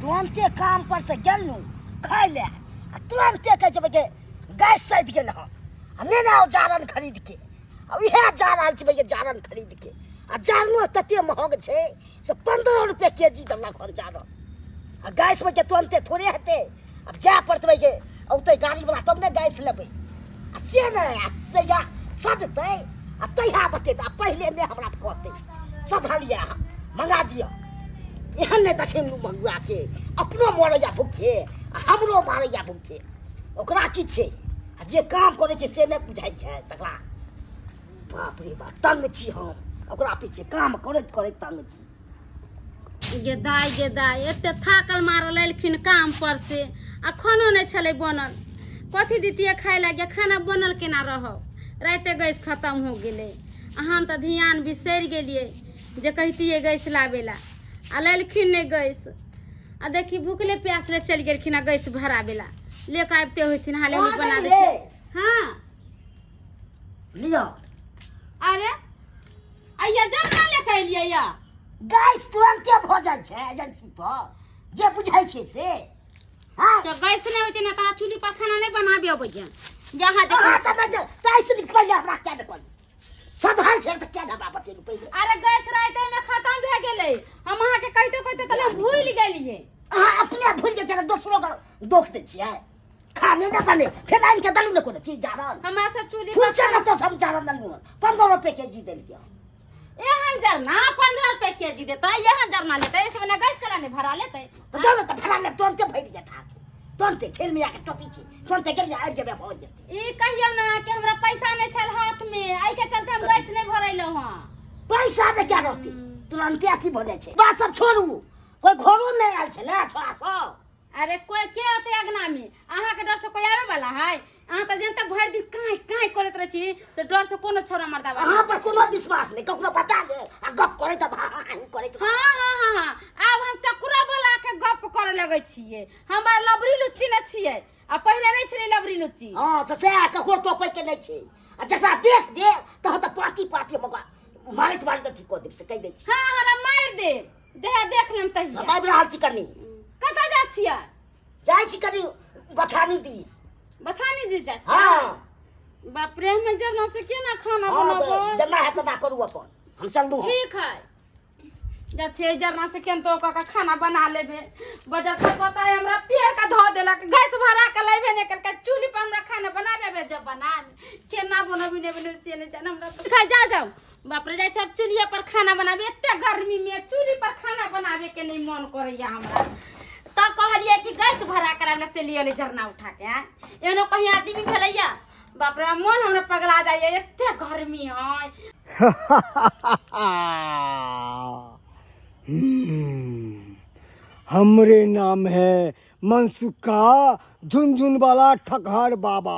तुरन्ते काम पर से गेलहुँ खाय ले आ तुरन्ते कहै छै के गैस सधि गेल हँ आ लेने आउ जारन खरीद के आ इएह जा रहल छी भैया जारन खरीद के आ जारनो तते महग छै से 15 रुपये के जी देलक हन जारन। आ गैस में के तुरन्ते थोड़े हेतै, आब जाय पड़तै भैया, औतै गाड़ी वाला तब ने गैस लेबै। आ से नहि, आ जहिया सधतै आ तहिया बतेतै, आ पहिले नहि हमरा कहतै सधल यऽ अहाँ मंगा दिअ। एहन नहि देखै मगुआ के अपनो मरैया भूखे आ हमरो मारैया भूखे, ओकरा की छै? आ जे काम करै छै से नहि बुझाइ छै तकरा। बाप रे बाप, तंग छी हम ओकरा पीछे, काम करैत करैत तंग छी। गे दाइ, गे दाइ, एते थाकल मारल एलखिन काम पर से आ खानो नहि छलै बनल, कथी दितियै खाय लागे? खाना बनल केना रहौ? राइते गैस खत्म हो गेलै आ हम तऽ ध्यान बिसरि गेलियै जे कहितियै गैस लाबै ला, आ लेलखिन नहि गैस। आ देखी भुखले प्यासले चलि गेलखिन आ गैस भराबै ला ले कऽ आबिते होथिन, हाले हम बना दै छियै। हाँ लिअ। अरे अइया जरना ले के एलियै या? गैस तुरंते भऽ जाइ छै एजेंसी पर, जे बुझाइ छै से। हाँ तो गैस नहि होइतै ने तोरा चूल्ही पर खाना नहि बनाबे अबैया जहाँ जे अहाँ तऽ नहि ताहि से पहिले हमरा किया नहि कहलियै? सधल छै तऽ किया नहि हमरा बतेलहुँ पहिले? अरे गैस राति में खत्म भए गेलै, हम अहाँके कहिते कहिते तऽ हम भूलि गेलियै। अहाँ अपने भूलि जेतै तऽ दोसरो के दोख दै छियै। खाने नहि बने फेर आनि के देलहुँ ने कोनो चीज जारन हमरा से चूल्ही पर फूचे ने तो हम जारन देलहुँ, 15 रुपए के जी देलकै। एहन जरना 15 रुपए के जी देतै? एहन जरना लेतै ऐसे मने गैस केना नहि भरा लेतै? तऽ जाउ ने तऽ भरा लेब, तुरन्ते भरि जेता, तुरन्ते खेल में आके टोपी छै, तुरन्ते गेलियै आबि जेबै, भऽ जेतै। ई कहियौ ने कि हमरा पैसा नहि छल हाथ में, एहि के चलते हम गैस नहि भरेलहुँ हँ। पैसा नहि क्या रहतै, तुरन्ते अथी भऽ जाइ छै। बात सब छोड़ू, कोइ घरो नहि आयल छलै छोड़ा सब? अरे कोई के होते अगना में? अहाँ के डर से कोई आवे वाला है? अहाँ तऽ जनता भरि दिन काहे काहे करैत रहै छी से डर से कोनो छोरा मर्दावा अहाँ पर कोनो विश्वास नहि, ककरो बता दे आ गप करैत हाँ हाँ करैत। हाँ हाँ हाँ हाँ, आब हम ककरो बोला के गप करे लगै छियै। हमरा लबरी लुच्ची न छियै, आ पहिले नहि छलै लबरी लुच्ची। हाँ तऽ सएह, ककरो टोपै के नहि छै, आ जकरा देख दे तहन तऽ पाती पाती मौका मारैत मारैत अथी कऽ देब से कहि दै छी। हाँ हमरा मारि देब जहिया देख लेम तहिया। हम आबि रहल छी कनी। कतऽ जाइ छियै? जाइ छी कनी बथानी दिस। बथानी दिस जाइ छियै? हाँ। बाप रे, हम जरना से केना खाना हाँ, बनाबो? जेना हेतै तेना करू अपन, हम चललहुँ। ठीक है, जा छियै जरना से केनतो कऽ के खाना बना लेबे। बजर खसता है हमरा पेड़ के धो देलक, गैस भरा के लेबे नहि करके, चूल्ही पर हमरा खाना बनाबे जब बनाबे केना बनबी नहि बनबी से नहि जाने हमरा। ठीक है, जा जाओ। बाप रे, जाइ छै चूल्हिए पर खाना बनाबे, एते गर्मी में चूल्ही पर खाना बनाबे के नहीं मन करैया हमरा। तब कहलियै कि गैस भरा कर आबे से लिअ झरना उठा के, आँय एहनो कहीं आदमी भेलैया? बाप रे, मन हमरा पगला जाइया, एते गर्मी है। हमरे नाम है मनसुखा झुनझुन वाला ठकहर बाबा।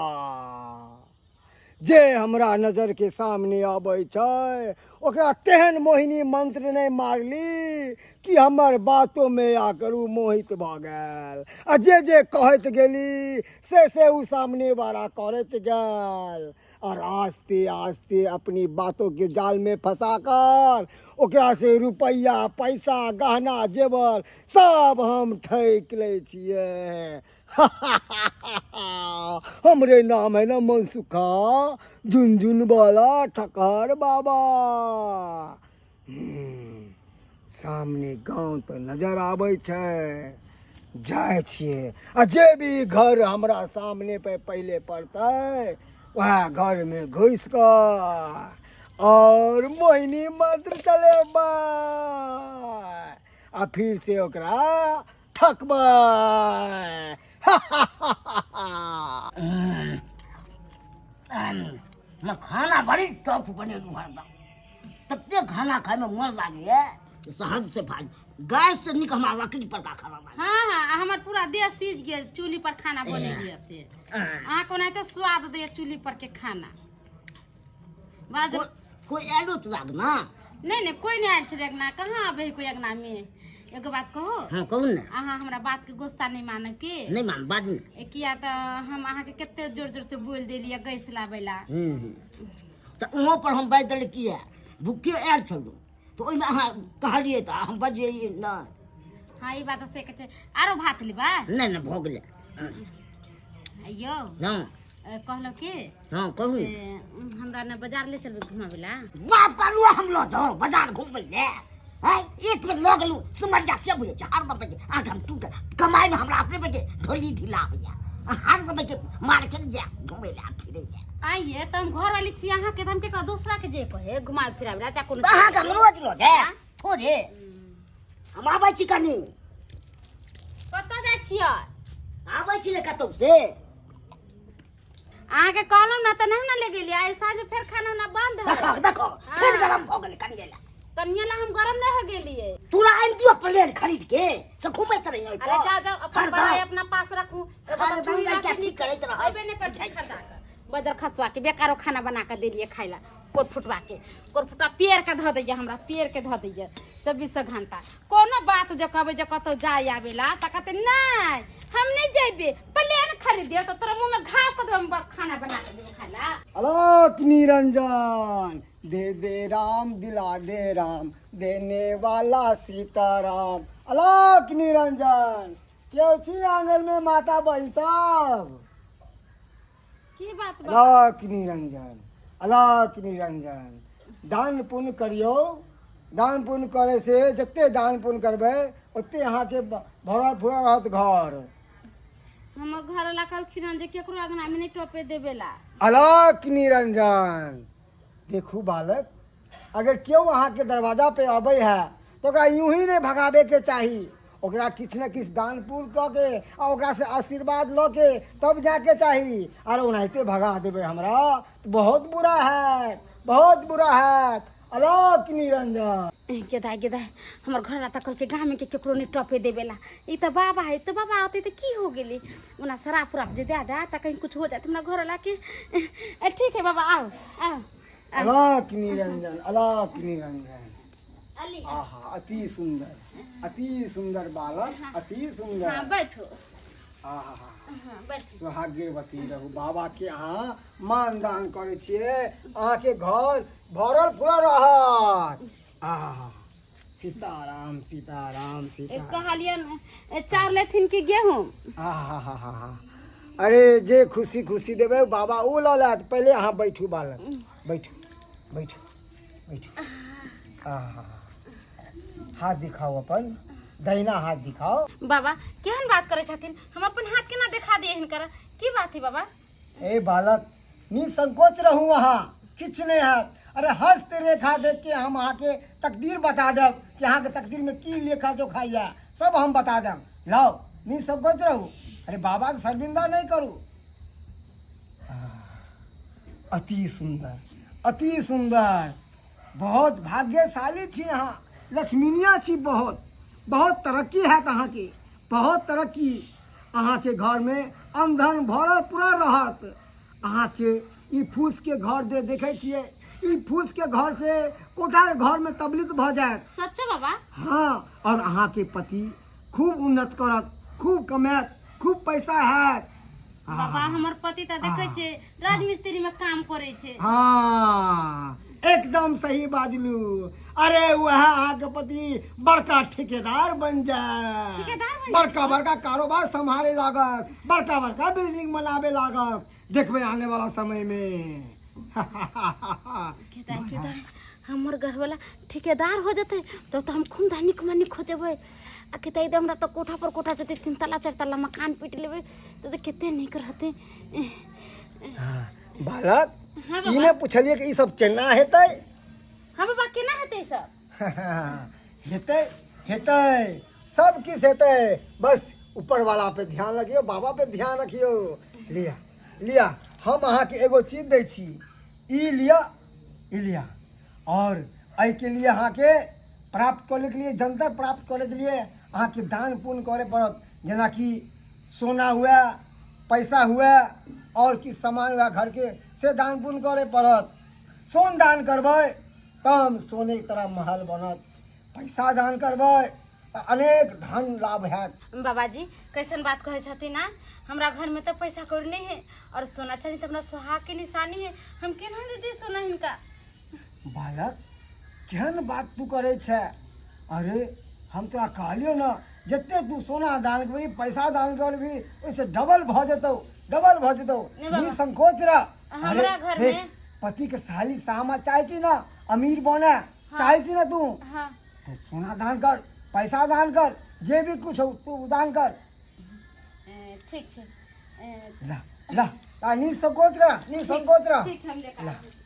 जे हमरा नजर के सामने अबै छै ओकरा तेहन मोहिनी मंत्र नहि मारली कि हमर बातो में आकर उ मोहित भऽ गेल, आ जे जे कहैत गेली से से उ सामने वाला करैत गेल, और आस्ते आस्ते अपनी बातों के जाल में फंसा कर ओकरा से रुपैया पैसा गहना जेवर सब हम ठकि लै छियै। हमरे नाम है ना मनसुखा झुनझुन वाला ठकर बाबा। सामने गांव तो नजर आबै छै, जाइ छियै आ जे भी घर हमरा सामने पे पहिले पड़तै वएह घर में घुसि कऽ और मोहिनी मंत्र चलेबै आ फिर से ओकरा ठकबै। मैं खाना बड़ी टॉप बनेलहुँ हँ, तते खाना खायमे मन लागैए सहज से भाज गैस से नीक हमरा लकड़ी पर का खाना लागैए। हाँ हाँ, हमर पूरा देह सीज गेल चूल्ही पर खाना बनेलियै से। अहाँ कोनाहिते स्वाद दैए चूल्ही पर के खाना। बाज कोई आयलो तो अगना? नहीं नहीं, कोई नहीं आयल छलै अगना, कहाँ आबै है कोई अगना में। एगो बात कहो? हाँ कहू ने। अहाँ हमरा बात के गुस्सा नहीं मानब के? नहीं मान, बाजू ने। किया तऽ हम अहाँके कते जोर जोर से बोल देलियै गैस लाबै ला। तऽ उहो पर हम बाजि देलियै किया, भूखे आयल छलहुँ तऽ ओहिमे अहाँ कहलियै तऽ हम बजलियै नहि। हाँ ई बात से कहै छै। आरो भात लेबै? नहि नहि, भऽ गेलै। यौ। हँ। कहलहुँ कि हँ, कहू। ए, हमरा ने बाजार ले चलबै घुमाबै ला? बाप कहलू हम लऽ जाउ बाजार घुमबै ले। हैं, एक बेर लऽ गेलहुँ सिमरिया से बुझै छै हरदम पे आँख हम टूट कमाइमे हमरा अपने पे ढोली ढीला होइया, हरदम पे मार्केट जाय घुमै लए फिरै लए। आइए तऽ हम घर वाली छी अहाँके, तऽ हम केकरा दोसरा के जे कहे घुमाबै फिराबै ला चाहे कोनो। तऽ अहाँके हम रोज लऽ जायब थोड़े? हम आबै छी कनि। कतऽ जाइ छियै? आबै छी ने कतहु से। अहाँके कहलहुँ ने तऽ नहि ने ले गेलियै। आइ साँझ फेर खाना उना बंद है। देखो देखो, फेर गरम भऽ गेलै कनिये लए। कनिया ला हम गरम नहीं हो गेलिए। तोरा आनि दियौ प्लेन खरीद के से घुमैत रही ओहि पर। अरे जाओ जाओ, अपन हरदम। बनाई अपना पास रखू। एगो तऽ हरदम चूड़ी लड़का राखी ठीक नीक करैत रहै। अयबे नहि करै छै खरीदा कऽ। बदर खसुआ के बेकारो खाना बना के देलिए खाइ ला। कोर फुटवा के कोर फुटवा पेड़ के धऽ दैया, हमरा पेड़ के धऽ दैया 24 घंटा। कोनो बात जे कहबै जे कतौ जाय आबेला तऽ कहते नहि हम नहि जेबे, प्लेन खरीद दियौ तऽ तोरा मुँह में घास देबै, हम खाना बना के देबो खाइ ला। अलोक निरंजन, दे दे राम दिला दे राम, देने वाला सीताराम। अलोक निरंजन, केओ छी आंगन में माता बहन सब? की बात बा? अलोक निरंजन, अलोक निरंजन, दान पुण्य करियौ। दान पुण्य करे से जते दान पुण्य करबै ओते अहाँके भरल फुरल रहत घर। हमर घर वाला कहलखिन हन जे केकरो अंगना में नहीं टोपे देबेला। अलोक निरंजन, देखू बालक, अगर केओ अहाँके दरवाजा पे अबै है तऽ ओकरा यूँ ही नहि भगाबैके चाही। ओकरा किछु ने किछु दान पुण्य कऽ के आ ओकरासँ आशीर्वाद लऽ के तब जायके चाही। आर ओनाहिते भगा देबै हमरा तऽ बहुत बुरा हैत, बहुत बुरा हैत। अलोक निरंजन। गेदाय गेदाय, हमर घर वाला तऽ कहलकै गाँवमे के केकरो नहि टपे देबेला। ई तऽ बाबा है तऽ बाबा आते तऽ की हो गेलै? ओना शराब उराब जे दए दे तऽ कहीं कुछ हो जाए हमरा घर वाला के। ठीक है बाबा, आओ आओ। अलोक निरंजन, अलोक निरंजन। अली। आहा, अति सुंदर, अति सुंदर बालक, अति सुंदर। हाँ, बैठो। आहा। हाँ, बैठो। सोहाग्यवती रहू। बाबा के अहाँ मान दान करै छियै, अहाँके घर भरल फुलल रहत। आहा, सीताराम सीताराम सीताराम। कहलियन चाउर लेथिन कि गेहूँ? आहा, अरे जे खुशी खुशी देबै बाबा ओ लऽ लेत। पहिले अहाँ बैठू बालक, बैठू बैठू बैठू। आहा, हाथ दिखाओ, अपन दहिना हाथ दिखाओ। बाबा, केहन बात करै छथिन? हम अपन हाथ केना देखा दिए हिनकर? की बात है बाबा? ए बालक, निसंकोच रहू, अहाँ किछु नहि हैत। अरे हस्त रेखा देख के हम अहाँके तकदीर बता देब कि अहाँके तकदीर में की लेखा जोखा यऽ, सब हम बता देब। लाओ, निसंकोच रहू। अरे बाबा से शर्मिंदा नहीं करू। अति सुंदर, अति सुंदर। बहुत भाग्यशाली छी अहाँ, लक्ष्मीनिया छी। बहुत बहुत तरक्की हैत अहाँके, बहुत तरक्की। अहाँके घरमे अनधन भरल पूरा रहत। अहाँके ई फूसके घर दे देखै छियै, ई फूसके घर से कोठाके घरमे तबलीत भऽ जायत। सच्चो बाबा? हाँ, और अहाँके पति खूब उन्नत करत, खूब कमायत, खूब पैसा हैत। बाबा, हमर पति तऽ देखै छियै राजमिस्त्री में काम करै छै। हाँ, एकदम सही बाजलू। अरे वह अहाँके पति बड़का ठेकेदार बन जाए, ठेकेदार बन बड़का बड़का कारोबार सम्हारे लागत, बड़का बड़का बिल्डिंग बनावे लागत। देखबै आने वाला समय में। केदार केदार, हमर घरवाला ठेकेदार हो जेतै तब तऽ हम खूब धनिक मनिक हो जेबै। आ कते एकदम हमरा तऽ कोठा पर कोठा जेतै, 3 तल्ला 4 तल्ला मकान पीट लेबै तऽ कते नीक रहतै। बालक, हाँ ई बाबा। ने पुछलियै कि ई सब केना हेतै? हाँ बाबा, केना हेतै ई सब? हेतै हेतै, सब किछु हेतै। बस ऊपर वाला पे ध्यान रखियौ, बाबा पे ध्यान रखियौ। लिया लिया, हम अहाँके एगो चीज दै छी, ई लिअ, ई लिअ। और एहिके लिए अहाँके प्राप्त करैके लिए, जंतर प्राप्त करैके लिए अहाँके दान पुण्य करे पड़त, जेनाकि सोना हुए, पैसा हुए और किछु सामान हुए घरके, से दान पुण्य करे पड़त। सोन दान करबै तब सोने के तरह महल बनत, पैसा दान करबै तऽ अनेक धन लाभ हैत। बाबाजी, कैसन बात कहै छथिन? आ हमरा घर में तऽ पैसा कौड़ी नहीं है और सोना चांदी तऽ हमरा सुहाग के निशानी है, हम केना दे दी सोना हिनका? बालक, केहन बात तू करै छै? अरे हम तोरा कहलियौ ने जते तू सोना दान करबी पैसा दान करबी ओहिसँ डबल भऽ जेतौ, डबल भऽ जेतौ। नहि बाबा। निसंकोच रह। हमरा घर देख, में- पति के साली सामा चाहे छी ना, अमीर बने चाहे छी ना तू, हाँ। तो सोना दान कर, पैसा दान कर, जे भी कुछ हो तू दान कर। ठीक छै। ला ला ला, निसंकोच रह, निसंकोच रह। ठीक, हम लेकर आबै छी।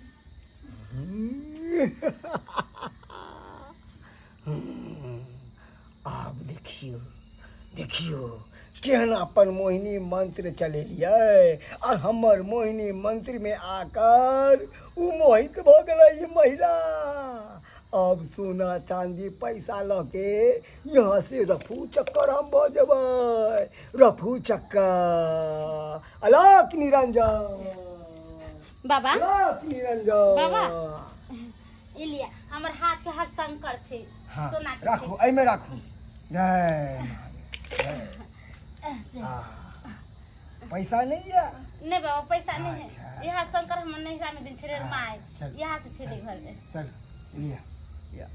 आब देखियौ देखियौ केहन अपन मोहिनी मंत्र चलेलियै और हमर मोहिनी मंत्र में आकर उ मोहित भऽ गेलै ई महिला। अब सोना चांदी पैसा लऽ के यहाँ से रफू चक्कर हम भऽ जेबै, रफू चक्कर। अलोक निरंजन बाबा, अलोक निरंजन। बाबा। ई लिया, हमर हाथ के हर शंकर छै। हाँ, सोना के। राखू, एहिमे राखू। जय महादेव, जय। हाँ। पैसा नहीं है? नहीं बाबा, पैसा नहीं है। अच्छा। यहाँ शंकर हमर नैहरा में दिन छेले माय। चल। यहाँ से छेले घर में। चल लिया लिया।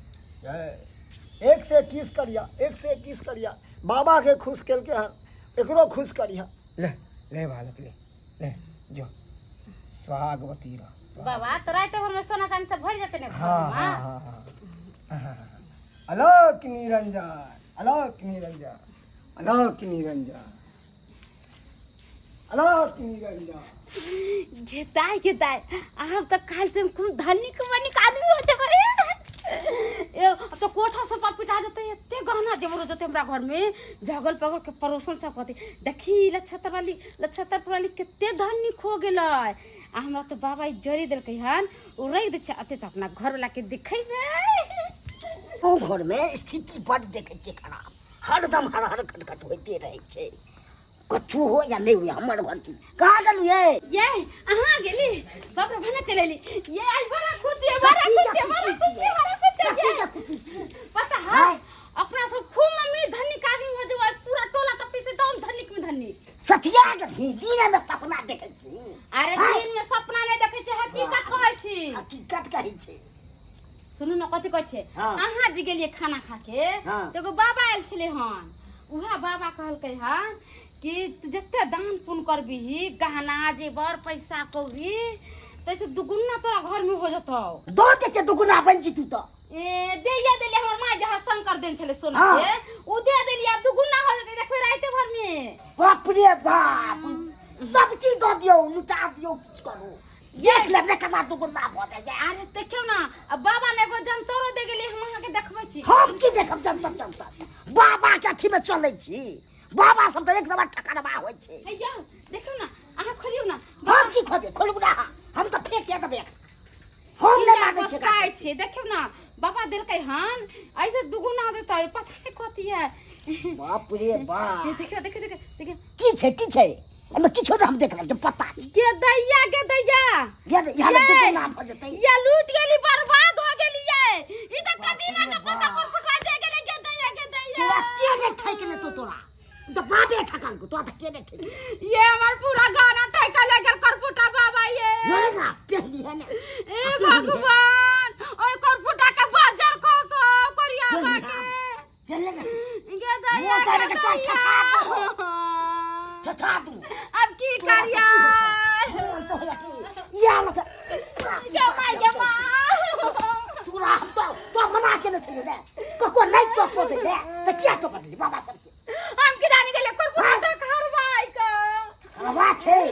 जय। 1 से 21 करिया, 1 से 21 करिया। बाबा के खुश केलके हन, एकरो खुश करिया। ले ले बालक, ले ले, जो सुहागवती रह, सुहाग। बाबा, तो रात भर में सोना चांदी सब भर जाते ने घर हाँ। में? हाँ हाँ हाँ हाँ। अलोक निरंजन, अलोक निरंजन, अलोक निरंजन, अलोक निरंजन। घेताय घेताय, आब तऽ काल्हि से हम खूब धनिक बनिक आदमी हो जेबै। ए, अब तो कोठा सब पर पिटा जेतै, एते गहना जेवर हो जेतै हमरा घर में। झगल पगल के पड़ोसन सब कहते, देखी लक्षतर वाली, लक्षतर वाली कते धनिक हो गेलै। आ हमरा तऽ बाबा ई जड़ी देलकै हन, ओ रखि दै छै। अते तऽ अपना घरवला के देखेबै। ओ घरमे स्थिति बड्ड देखै छियै खराब, हरदम हर हर खटखट होइते रहै छै। कछु हो या नहि हुए, हमर घर छी। कहाँ गेलु ये? ये अहाँ गेली? बाप रे, भने चलि एली। ये आज बड़ा खुशी है, बड़ा खुशी है, बड़ा खुशी है, बड़ा खुशी है। कथी के खुशी छी? पता है, अपना सब खूब मम्मी धनिक आदमी हो जेबै, पूरा टोला टपी से एकदम धनिक में धनिक। सठिया गेलही, दिने में सपना देखै छी। अरे, दिन में सपना नहीं देखै छै, हकीकत कहै छी। हकीकत कहै छै। सुनू ने, कथी कहै छै। हाँ। अहाँ जे गेलियै खाना खा के, हाँ। तऽ एगो बाबा आयल छलै हन। उएह बाबा कहलकै हन कि तू जते दान पुण्य करबिही, गहना जेवर पैसा कौड़ी, ताहिसँ दुगुना तोरा घर में हो जतौ। दऽ दे के दुगुना बनि जेतू तऽ। ए दैया देलियै, हमर माय जहाँ शंकर देन छलै सोना हाँ। के, उ दे देलियै। आब दुगुना हो जेतै, देखबै राइते भर में। बाप रे बाप, सब चीज दऽ दियौ, लुटा दियौ, किछु करू, देख लेब ने केना दुगुना भऽ जाइए। अरे देखियौ ने, आ बाबा ने एगो जंतरो दे गेलियै, हम अहाँके देखबै छी। हम की देखब जंतर जंतर? बाबा के अथी में चलै छी? बाबा सब तऽ एक दबा ठकरबा होइ छै। हे यौ, देखियौ ने, अहाँ खोलियौ ने। हम की खोलबै? खोलबू ना, हम तऽ फेंके देबै, हम नहि मांगै छियै एकरा। गोस्साइ छियै? देखियौ ने, बाबा देलकै हन, ऐसे दुगुना देतै, पता नहि कथी है। बाप रे बाप। हे देखियौ देखियौ देखियौ देखियौ। की छै, की छै एहिमे? किछो नहि हम देख रहल छी, पता छै। गे दैया, गे दैया। ये यहाँ ये। दुगुना भऽ जेतै। ये लूट गेली, बर्बाद हो गेली। ये ई तऽ कदीमा के पत्ता पर फुटवा दे गेलै। गे दैया, गे दैया। तोरा के नहि ठकि लेतौ? तोरा तऽ बाबे ठकल, तोरा तऽ के नहि ठकि? ये हमर पूरा गाना ठेका ले गेल करफुटा बाबा ये। नहीं ना पहली है ना। ए भगवान, ओए करफुटा के बाजार खसो करिया पहली के। पहले ना। गे दैया। मुँह तारे के गे तोर दैया। ठठा दू। अब की तोरा तऽ करिया? की होइ छौ? मोन तो होइया कि या लग। गे माय, गे माँ। तोरा हम तो मना केने छलियौ ने, ककरो नहि टोको दै ले, तऽ किया टोक देली बाबा सबके? हम की जानी गेले करफुटा खरबाई के। खरबा छै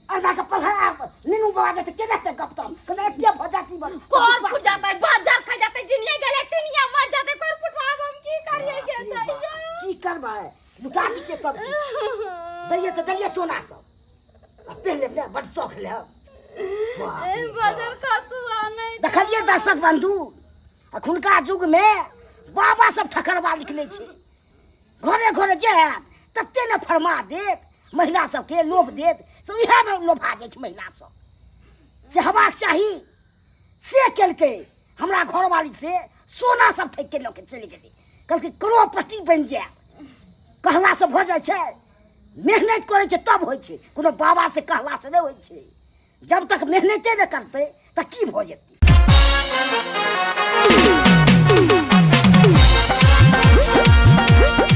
अदा के पलहा नीनू बाबा के तऽ केना हेतै गप तप? कने एते भऽ जाती बन। कोर फुट जाता है, बाजार खा जाते, जिनिया गेले तिनिया मर जाते। कोर फुटवा, अब हम की करिए गे दैया? की करबै? लुटा दितियै सब चीज। दैये तऽ देलियै सोना सब आ पहिले ने बड शौख ले। ए बाजार खसुआ नहीं। देखलियै दर्शक बंधु, अखुनका युगमे बाबा सब ठकरबा निकलै छै। घरे घरे जे आयत तते ने फरमा देत, महिला सबके लोभ देत, से इएहमे लोभा जाइ छै महिला सब। से हेबाक चाही, से केलकै। हमरा घरवाली से सोना सब ठकि के लऽ के चलि गेलै। कहलकै करोड़पति बनि जायब। कहलासँ भऽ जाइ छै? मेहनत करै छै तब होइ छै। कोनो बाबा से कहलासँ नहि होइ छै। जब तक मेहनते नहि करतै तऽ की भऽ जेतै?